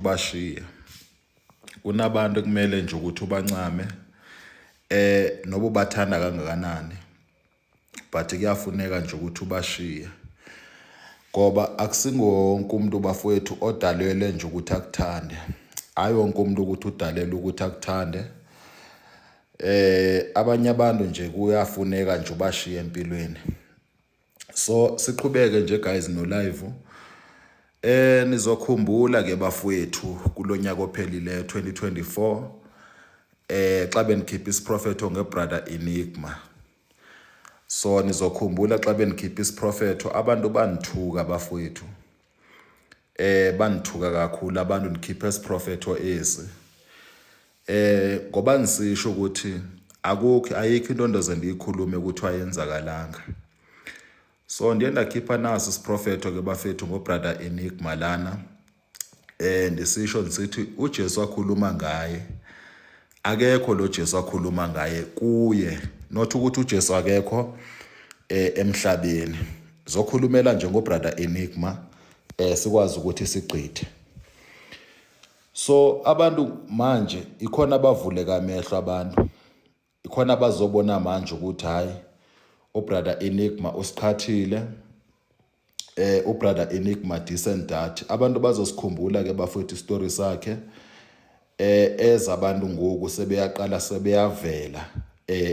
Bashiye. Kunabantu ekumele nje ukuthi ubancame noba ubathanda kangakanani, but kuyafuneka nje ukuthi ubashiye ngoba akusingo wonke umuntu, bafowethu, odalelwe nje ukuthi akuthande. Hayi wonke umuntu ukuthi udalelwe ukuthi akuthande. Abanye abantu nje kuyafuneka nje ubashiye empilweni. So siqhubeke nje guys no live. Nizokhumbula ke bafowethu kulonyaka ophelileyo 2024, xa benikhipha isiprofetho ngebrother Enigma. So nizokhumbula xa benikhipha isiprofetho, abantu banithuka bafowethu. Banithuka kakhulu abantu nikhipha isiprofetho esi. Ngoba ngisisho ukuthi akukho, ayikho into ndoze ndiyikhulume ukuthi ayenzakalanga. So ndiye ndakhipha naso isiprofetho ke bafethu ngobrother Enigma lana. Ndisisho ndisithi uJesu akhuluma ngaye, akekho lo Jesu akhuluma ngaye kuye, not ukuthi uJesu akekho emhlabeni. Zokhulumela nje ngobrother Enigma sikwazi ukuthi sigqithe. So abantu manje ikhona abavuleka amehlo, abantu ikhona abazobona manje ukuthi hayi, ubrother Enigma usiqhathile, ubrother Enigma this and that. Abantu bazosikhumbula ke bafowethu story sakhe ezabantu ngoku sebeyaqala sebeyavela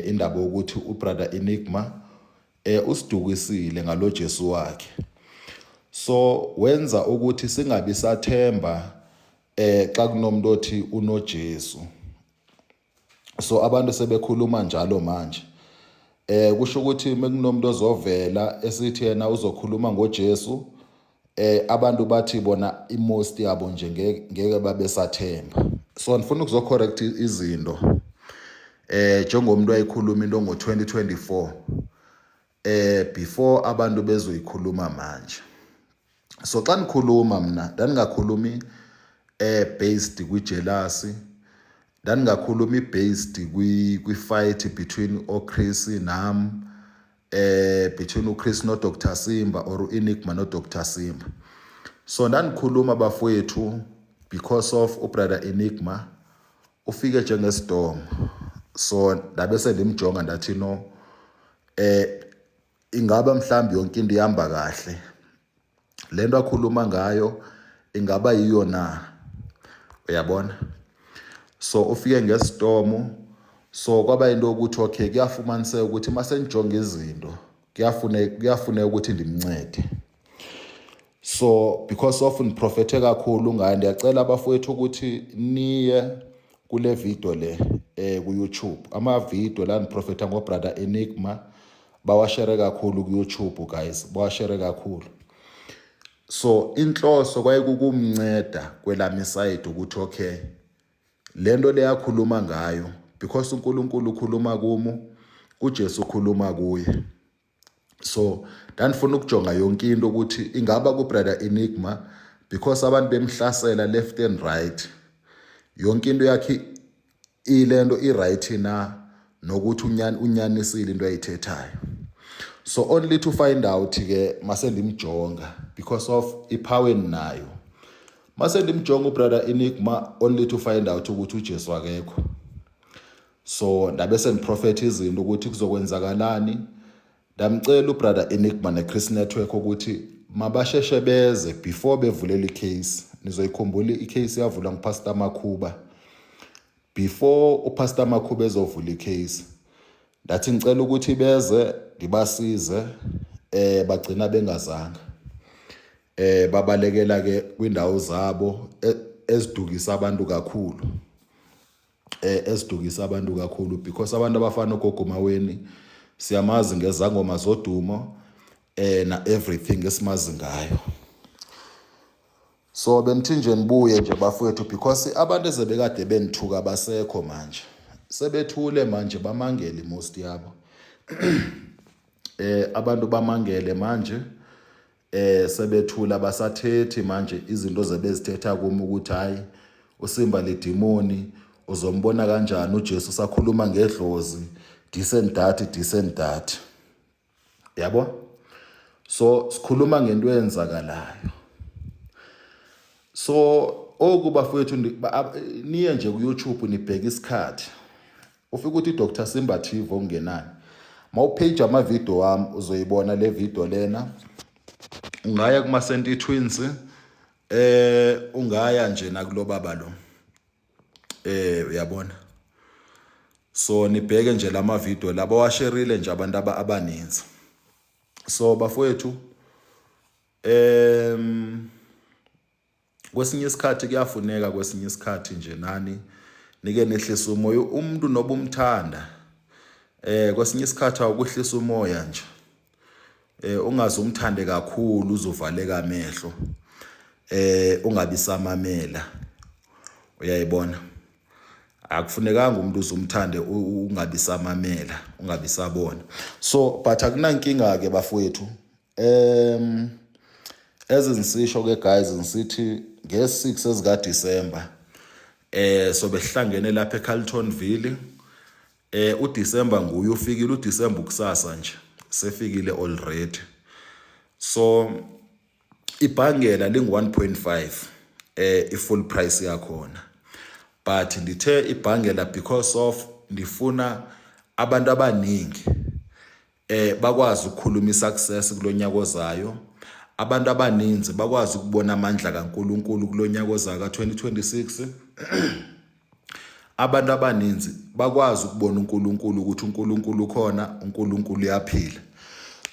indaba yokuthi ubrother Enigma usidukisile ngalo Jesu wakhe. So wenza ukuthi singabi sathemba xa kunomuntu othi unoJesu. So abantu sebekhuluma njalo manje. Kusho ukuthi mekunomuntu ozovela esithi yena uzokhuluma ngoJesu, abantu bathi bona imost yabo nje ngeke babe sathemba. So ngifuna ukuzocorrect izinto njengomuntu ayikhuluma into ngo2024 before abantu bezoyikhuluma manje. So xa nikhuluma, mna ndandingakhulumi based kwi-jealousy, ndandingakhulumi based kwi-fight between oChris nam, between uChris no Dr Simba or uEnigma no Dr Simba. So ndandikhuluma bafowethu because of ubrother Enigma ufike njengestorm. So ndabe sendimjonga, ndathi no, ingaba mhlawumbi yonke into ihamba kahle, lento akhuluma ngayo ingaba yiyo na, uyabona? So ufike ngestorm, so kwaba into yokuthi okay, kuyafumaniseka ukuthi mase nijonga izinto, kuyafuneka ukuthi ndimncede. So because of niprofethe kakhulu ngayo, ndiyacela abafowethu ukuthi niye kule video le ku YouTube. Ama video la niprofetha ngo brother Enigma, bawashare kakhulu ku YouTube guys, bawashare kakhulu. So inhloso kwayekukumnceda kwelami side ukuthi okay, lento leyakhuluma ngayo, because uNkulunkulu ukhuluma kumu, uJesu ukhuluma kuye. So ndandifuna ukujonga yonke into ukuthi ingaba ku brother Enigma, because abantu bemhlasela left and right, yonke into yakhe ilento i-right na, nokuthi unyanisile into ayithethayo. So only to find out ke mase ndimjonga, because of ipower nayo, mase ndimjonga ubrother Enigma, only to find out ukuthi uJesu akekho. So ndabe sendiprofetha izinto ukuthi kuzokwenzakalani. Ndamcela ubrother Enigma neChris Network ukuthi mabasheshe beze before bevulela icase. Nizoyikhumbula icase yavulwa ngupastor Makhuba. Before upastor Makhuba ezovula icase, ndathi ngicela ukuthi beze ngibasize. Bagcina bengazanga, babalekela ke kwindawo zabo ezidukisa abantu kakhulu, ezidukisa abantu kakhulu, because abantu abafana ogogo Maweni siyamazi ngezangoma zodumo na everything esimazi ngayo. So benithi nje nibuye nje bafowethu, because abantu ezebekade benithuka basekho manje, sebethule manje, bamangele most yabo. Abantu bamangele manje, sebethula, basathethi manje izinto zebezithetha kumi ukuthi hayi, uSimba ledimoni, uzombona kanjani uJesu sakhuluma ngedlozi, this and that, this and that, yabo. So sikhuluma ngento eyenzakalayo. So Oku bafowethu, niye nje ku-YouTube nibheke isikhathi, ufike uthi Dr Simba TV okungenani, mawupage amavidiyo wami uzoyibona le video lena. Ungaya kuma-Senti Twins, ungaya nje nakulo baba lo, uyabona. So nibheke nje lama video labo washerile nje abantu abaninzi. So bafowethu, kwesinye isikhathi kuyafuneka, kwesinye isikhathi nje nani nike nehlisa umoya. Umuntu noba umthanda, kwesinye isikhathi awukuhlisa umoya nje, ungaze umthande kakhulu uzovaleka amehlo, ungabi samamela, uyayibona. Akufunekanga umuntu uzumthande ungabi samamela, ungabi sabona. So but akunankinga ke bafowethu. Ezingisisho ke guys, ngisithi nge-6 ezika December so behlangene lapha eCarltonville. uDecember nguye ufikile, uDecember ukusasa nje sefikile already. So ibhangela lingu 1.5 i-full price yakhona, but ndithe ibhangela because of ndifuna abantu abaningi bakwazi ukukhuluma isuccess kulonyaka ozayo, abantu abaninzi bakwazi ukubona amandla kaNkuluNkulu kulonyaka ozayo ka2026, abantu abaninzi bakwazi ukubona uNkulunkulu, ukuthi uNkulunkulu ukhona, uNkulunkulu uyaphila.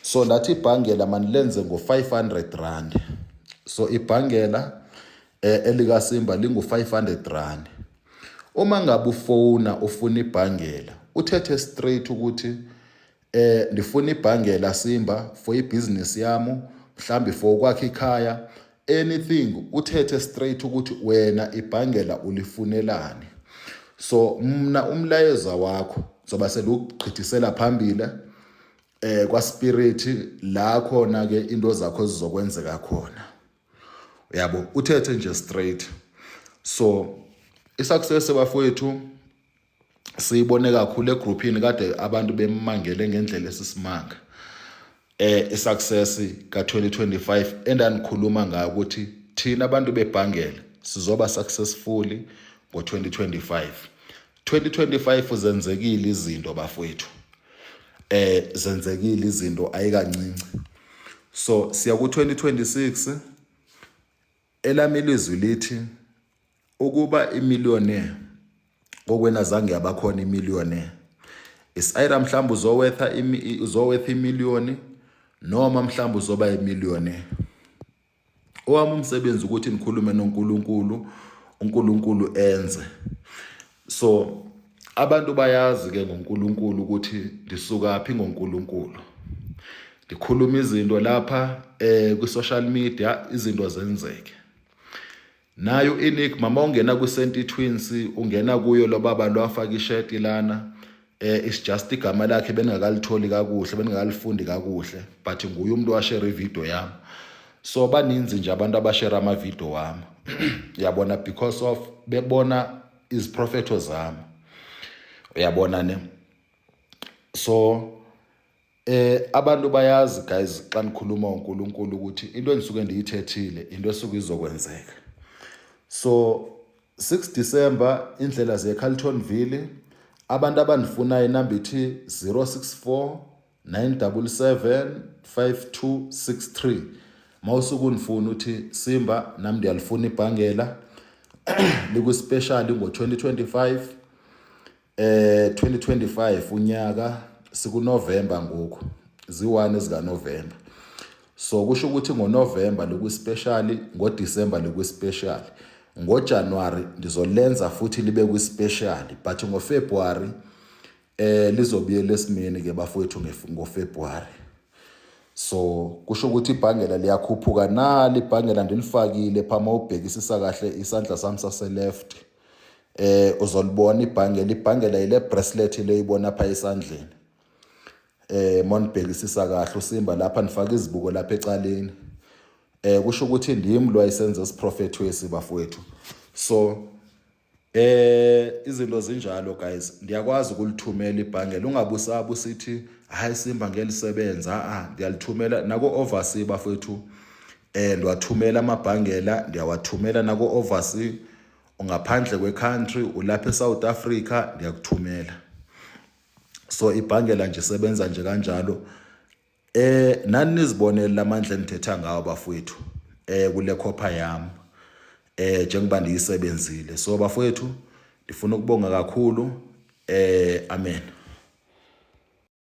So ndathi ibhangela manilenze ngo-R500. So ibhangela elikaSimba lingu-R500. Uma ngabe ufona ufuna ibhangela, uthethe straight ukuthi ndifuna ibhangela Simba for ibhizinisi yami, mhlambi for ukwakha ikhaya, anything. Uthethe straight ukuthi wena ibhangela ulifunelani. So mna umlayezo wakho zoba selugqithisela phambili kwa spirit la khona ke into zakho zizokwenzeka khona, uyabo. Uthethe nje straight. So isuccess bafowethu siyibone kakhulu egroupini, kade abantu bemangele ngendlela esisimanga isuccess ka2025 endanikhuluma ngayo, ukuthi thina abantu bebhangela sizoba successful ngo2025. 2025 zenzekile izinto bafowethu, zenzekile izinto ayikancinci. So siya ku 2026. Elami ilizwi lithi ukuba imillionaire kokwena zange yabakhona imillionaire is either mhlawumbe uzowetha uzowetha imillion noma mhlawumbe uzoba imillionaire. Owami umsebenzi ukuthi nikhulume noNkulunkulu, uNkulunkulu enze. So abantu bayazi ke ngoNkulunkulu ukuthi ndisuka phi ngoNkulunkulu. Ndikhuluma izinto lapha kwi social media, izinto zenzeke. Nayo Enigma, mawungena ku Senti Twins, ungena kuyo lo baba lo afaka ishirt lana, it's just igama lakhe bengingakalitholi kakuhle, bengingakalifundi kakuhle, but nguye umuntu washare ivideo yami. So baninzi nje abantu abashare ama video wami, uyabona, because of bebona iziprofetho zami, uyabona ne. So abantu bayazi guys, xa nikhuluma uNkulunkulu ukuthi into endisuke ndiyithethile into esuke izokwenzeka. So 6 December indlela ze Carltonville. Abantu abandifunayo, inamba ithi 064 977 5263. Mawusuke undifuna uthi, "Simba, nami ndiyalifuna ibhangela liku-special ngo-2025." 2025 unyaka, sikuNovember ngoku, zi-1 ezikaNovember. So kusho ukuthi ngoNovember liku-special, ngoDecember liku-special, ngoJanuary ndizolenza futhi libe kwi-special, but ngoFebruary lizobuyela esimeni ke bafowethu ngoFebruary. So kusho ukuthi ibhangela liyakhuphuka. Nali ibhangela ndilifakile pha, mawubhekisisa kahle isandla sami sase left, uzolibona ibhangela. Ibhangela ile bracelet le ibona pha esandleni. Monibhekisisa kahle uSimba lapha, nifaka izibuko lapha ecaleni, kusho ukuthi ndimi lo ayisenza isiprofetho esibafowethu. So izinto zinjalo guys, ndiyakwazi ukulithumela ibhangela, ungabusaba usithi, "Hayi Simba, ngelisebenza." Ah, ndiyalithumela nako overseas bafowethu. Ndiwathumela amabhangela, ndiyawathumela nako overseas, ungaphandle kwecountry, ulapha eSouth Africa, ndiyakuthumela. So ibhangela nje isebenza nje kanjalo. Nani nizibonele lamandla enithetha ngawo bafowethu kule khopha yami njengoba ndiyisebenzile. So bafowethu, ndifuna ukubonga kakhulu. Amen.